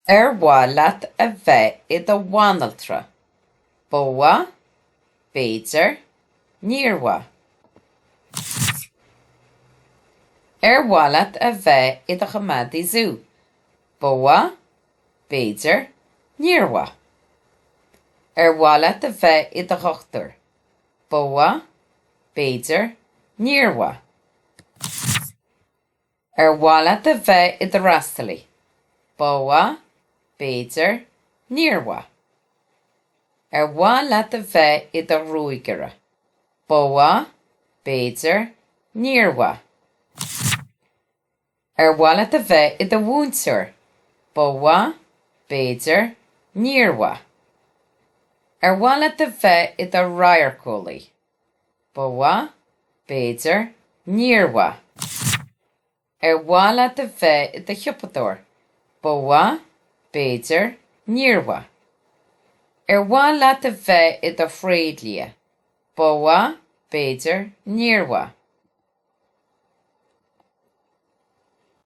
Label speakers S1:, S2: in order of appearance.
S1: Ar mhaith leat a bheith i do bhanaltra? Ba mhaith, b'fhéidir, níor mhaith. Ar mhaith leat a bheith i do choimeádaí zú? Ba mhaith, b'fhéidir, níor mhaith. Ar mhaith leat a bheith i do dhochtúir? Ba mhaith, b'fhéidir, níor mhaith. Ar mhaith leat a bheith i do fhreastalaí? Ba mhaith, b'fhéidir, níor mhaith. Ar mhaith leat a bheith i do ghruagaire? Ba mhaith, b'fhéidir, níor mhaith. Ar mhaith leat a bheith i do mhúinteoir? Ba mhaith, b'fhéidir, níor mhaith. Ar mhaith leat a bheith i do radharceolaí? Ba mhaith, b'fhéidir, níor mhaith. Ar mhaith leat a bheith i do shiopadóir? Ba mhaith, b'fhéidir, níor mhaith. Ar mhaith leat a bheith i do thréidlia? Ba mhaith, b'fhéidir, níor mhaith.